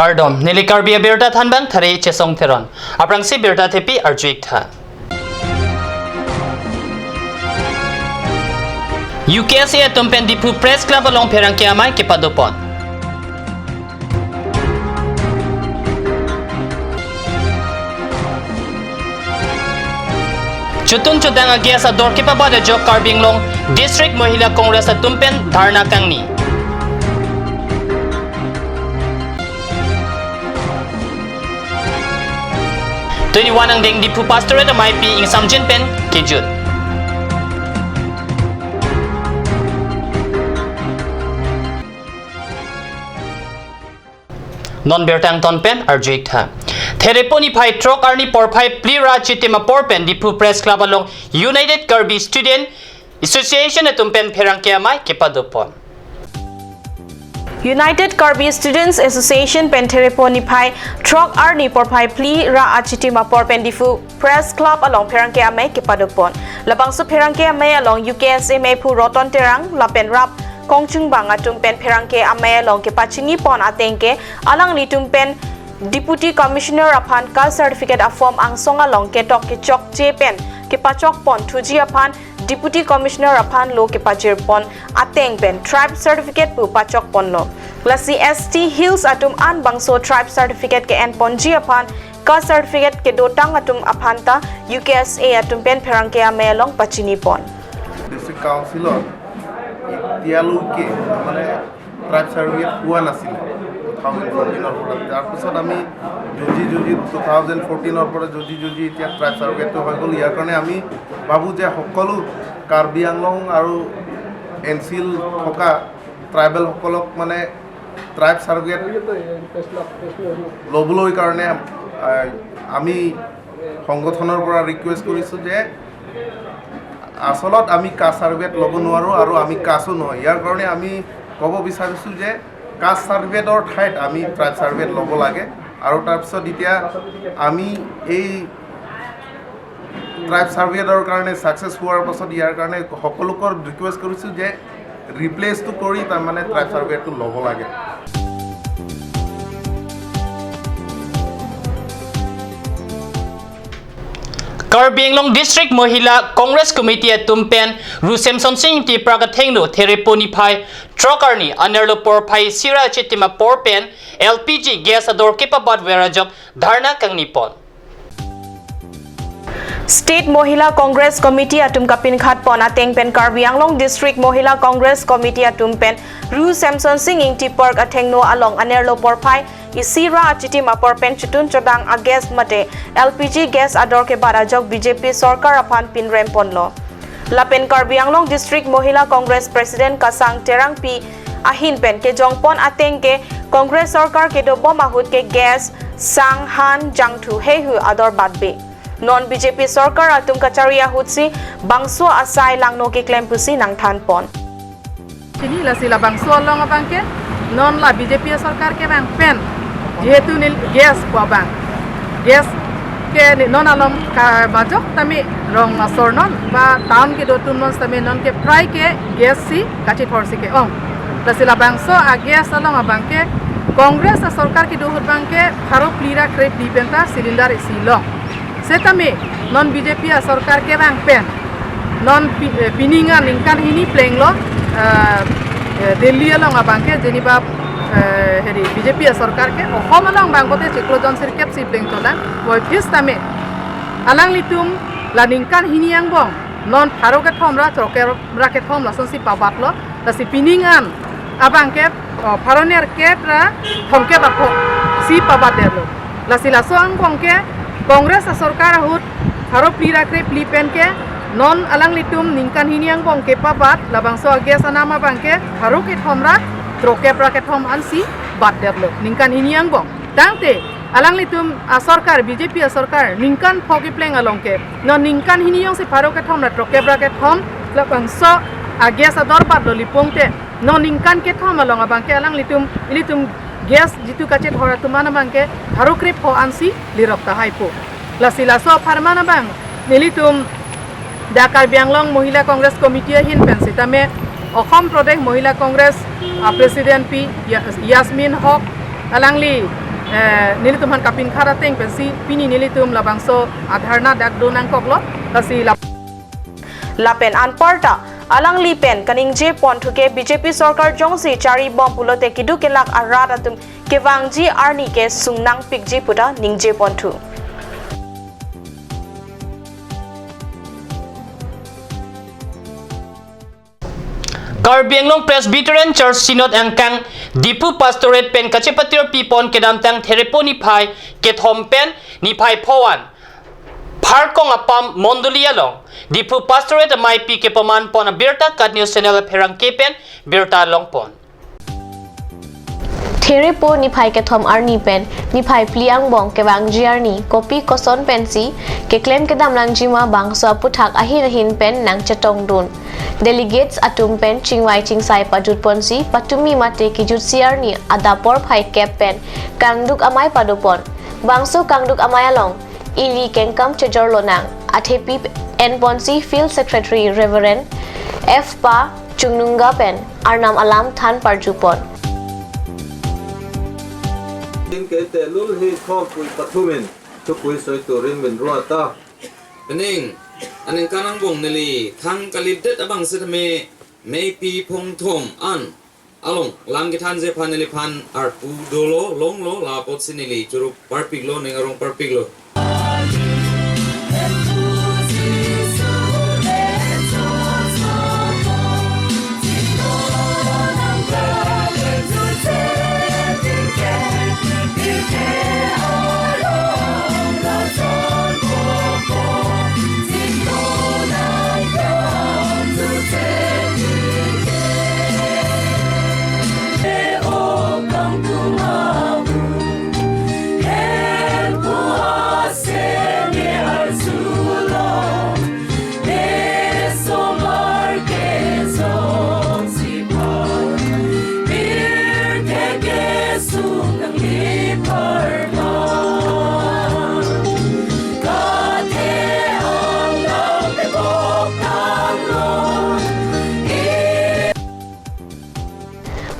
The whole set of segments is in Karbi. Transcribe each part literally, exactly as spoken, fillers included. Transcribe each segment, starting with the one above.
Kardom, neli Karbi Abirta thanbang Thari Chesong Teron. Aphrangsi birta thepi arju-ik tha. U K S A atum pen Diphu Press Club along pherangke amei kepadopon. Chotun chodang a-gas ador kepabat ajok Karbi Anglong District Mahila Congress atum pen dharna kangni. Twenty-one angdeng Diphu Pastorate ameipi ingsamjin pen kejut. Non birta angton pen arju-ik tha. Therepo niphai throk arni porphai phli ra achitim apor pen Diphu Press Club along United Karbi Student Association atum pen pherangke amei kepadopon. United Karbi Students Association pen Therepo niphai throk arni porphai phli ra achitim apor pen Diphu Press Club along pherangke amei kepadopon. Labangso pherangke amei along U K S A meiphu Roton Terang lapen rap kongchungbang atum pen pherangke amei along kepachinipon ateng ke alanglitum pen Deputy Commissioner aphan caste certificate a-form angsong along ketok kechokche pen kepachokpon thuji aphan Deputy Commissioner aphan lo kepajirpon ateng pen tribe certificate pu pachokponlo. Lasi S T Hills atum an bangso tribe certificate ke-enponji aphan caste certificate kedotang atum aphan ta U K S A atum pen pherangke amei along pachinipon. District Council-ot এতিয়ালৈকে মানে tribe certificate পোৱা নাছিলে two thousand ফৰ্টিনৰ পৰা। তাৰপিছত আমি যুঁজি যুঁজি টু থাউজেণ্ড ফৰ্টিনৰ পৰা যুঁজি যুঁজি এতিয়া ট্ৰাইব চাৰ্টিফিকেটটো হৈ গ'ল। ইয়াৰ কাৰণে আমি ভাবোঁ যে সকলো কাৰ্বি আংলং আৰু এন চি এল থকা ট্ৰাইবেলসকলক মানে ট্ৰাইব চাৰ্টিফিকেট ল'বলৈ কাৰণে, আহ, আমি সংগঠনৰ পৰা ৰিকুৱেষ্ট কৰিছোঁ যে আচলত আমি কাষ্ট চাৰ্টিফিকেট ল'ব নোৱাৰোঁ আৰু আমি কাষ্টো নহয়। ইয়াৰ কাৰণে আমি ক'ব বিচাৰিছোঁ যে কাষ্ট চাৰ্টিফিকেটৰ ঠাইত আমি ট্ৰাইব চাৰ্টিফিকেট ল'ব লাগে। আৰু তাৰপিছত এতিয়া আমি এই ট্ৰাইব চাৰ্টিফিকেটৰ কাৰণে ছাকচেছ হোৱাৰ পাছত ইয়াৰ কাৰণে সকলোকে ৰিকুৱেষ্ট কৰিছোঁ যে ৰিপ্লেচটো কৰি তাৰমানে ট্ৰাইব চাৰ্টিফিকেটটো ল'ব লাগে। Karbi Anglong District Mahila Congress Committee atum pen Ru Semsonsing Ingtiprak athengno Therepo niphai throk arni anerlo porphai isi ra achitim apor pen L P G gas ador kepabatver ajok dharna kangnipon. State Mahila Congress Committee atum kapinkhatpon ateng pen Karbi Anglong District Mahila Congress Committee atum pen Ru Semsonsing Ingtiprak athengno along anerlo porphai isi ra achitim apor pen chotun chodang a-gas mate L P G gas ador kebat ajok B J P sorkar aphan pinremponlo. Lapen Karbi Anglong District Mahila Congress President Kasang Terangpi ahin pen kejongpon ateng ke Congress sorkar kedobom ahut ke gas, sang, han, jangthu heihui ador batbe. Non B J P sorkar atum kachari ahutsi bangso asai langno keklem pusi nangthanpon. Chini lasi labangso along abangke non la B J P sorkar kevang pen jehetu neli gas pu abang, gas ke ne non along ka majok tame rong asor non ba town kedo atum non tame non ke prai ke gas si kachethor si ke-ong. Lasi labangso a-gas along abangke Congress asorkar kedo ahut abangke pharo phli ra krephli penta cylinder isi long. Setame non B J P asorkar kevang pen non pi-, eh, pining aningkan hini plenglo, eh, eh, Delhi along abangke jeniba, eh, heri B J P asorkar ke Osom along abang pote chiklo jon sirkep si pleng cholang. Boi phis tame alanglitum la ningkan hini angbong non pharo kethom ra throk ra kethom lasonsi pabatlo. Lasi pining an abangke, oh, pharo nerkep ra thomkep apho si pabatdetlo. Lasi laso angbong ke Congress asorkar ahut pharo phli ra krephli pen ke non alanglitum ningkan hini angbong kepabat labangso a-gas anam abangke pharo kethom ra throkkep ra kethom ansi batdetlo ningkan hini angbong. Tangte alanglitum asorkar, B J P asorkar ningkan pho kepleng along ke non ningkan hini jongsi pharo kethom ra throkkep ra kethom labangso a-gas ador batlo lipong te non ningkan kethom along abangke alanglitum ilitum gas jitu kachethor atum an abangke pharo krepho ansi lirok tahai po. Lasi laso apharman abang nelitum dak Karbi Anglong Mahila Congress Committee ahin pen sitame Osom Pradesh Mahila Congress a-Presidentpi Ya-, Yasmin Hok alangli Eh, nelitum aphan kapinkhat ateng pensi pini nelitum labangso adharna dak do nangkoklo, lasi lap- Lapen anparta alangli pen kaningje ponthu ke B J P sorkar jongsi charibom pulote keduk kelak arat atum kevangji arni ke sungnangpikji puta ningje ponthu. Karbi Anglong Presbyterian Church Synod angkang Diphu Pastorate pen kachepatir pipon kedamtang Therepo niphai kethom pen niphai pho-an Pharkong Apam Mondoli along Diphu Pastorate amaipi kepaman pon abirta KAT News Channel apherangke pen birta longpon. Therepo niphai kethom arni pen niphai phli angbong kevangji arni kopi koson pensi keklem kedam nangjima bangso aputhak ahin ahin pen nangchetongdun. Delegates atum pen chingvai chingsai pajutponsi patumi mate kejutsi arni adap porphai kep pen kangduk amei padopon. Bangso kangduk amei along ili kengkam chejor lonang athepi enponsi Field Secretary Reverend F Pa Chungnunga pen Arnam alam than parjupon. Tin ke te lul hi khom pui pathumin, thupui soi turin min ruata. Pening, aningkan angbong neli thang kalipdet abang setame, meipi phongthom an along lam kethanji aphan neliphan arpu dolo, longlo, lapotsi neli choro parpiklo, ning arong parpiklo.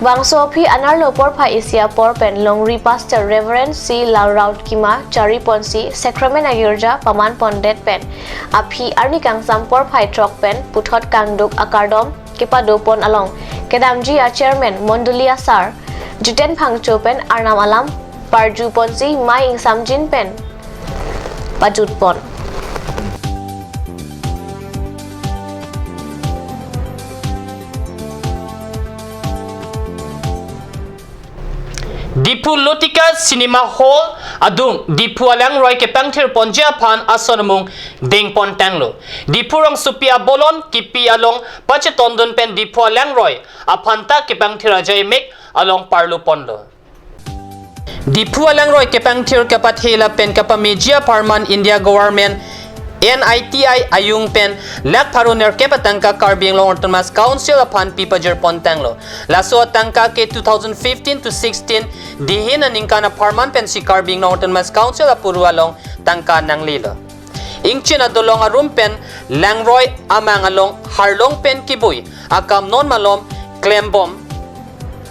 Bangso aphi anerlo porphai isi apor pen longri Pastor Reverend C Lalraut Kima chariponsi Sacrament agirja paman pondet pen aphi arni kangsam porphai throk pen puthot kangduk akardom kepadopon along kedamji a Chairman Mondoli asar Jiten Phangcho pen Arnam alam parjuponsi mei ingsamjin pen pajutpon. Diphu Lotika Cinema Hall adung Diphu alangroi kepangthirponji aphan ason amung dengpontanglo. Diphu rongsopi abolon kipi along pachetongdun pen Diphu alangroi aphanta kepangthir ajaimek along parluponlo. Diphu alangroi kepangthir kapathe lapen kapameji apharman India Government N I T I ayung pen lakh pharo nerkep atangka Karbi Anglong Autonomous Council aphan pipajirpontanglo. Laso atangka ke two thousand fifteen to sixteen dihin aningkan apharman pensi Karbi Anglong Autonomous Council apuru along tangka nanglelo. Ingchin adolong arum pen langroi amang along harlong pen kibui akam non malom klembom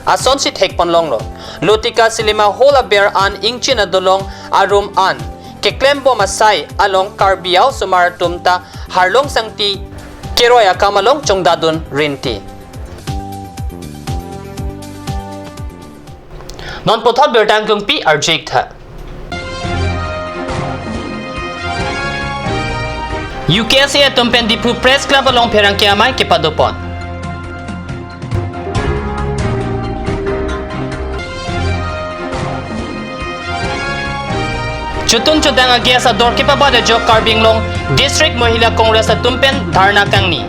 asonsi thekponlonglo. Lotika Cinema Hall aber an ingchin adolong arum an keklembom asai along Karbi aosomar atum ta harlong sangti keroi akam along chongdadun rinti. Non puthot birta angkungpi arjik tha. U K S A atum pen Diphu Press Club along pherangke amei kepadopon. Chotun chodang a-gas ador kepabat ajok Karbi Anglong District Mahila Congress atum pen dharna kangni.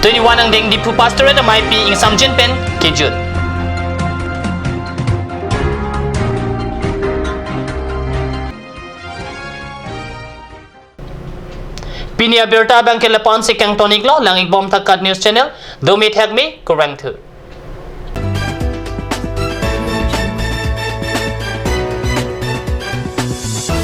Twenty-one angdeng Diphu Pastorate ameipi ingsamjin pen kejut. Pini abirta abangke lapu-an si kangton-iklo, lang-ikbom tha KAT News Channel, dome thakme, kurvangthu.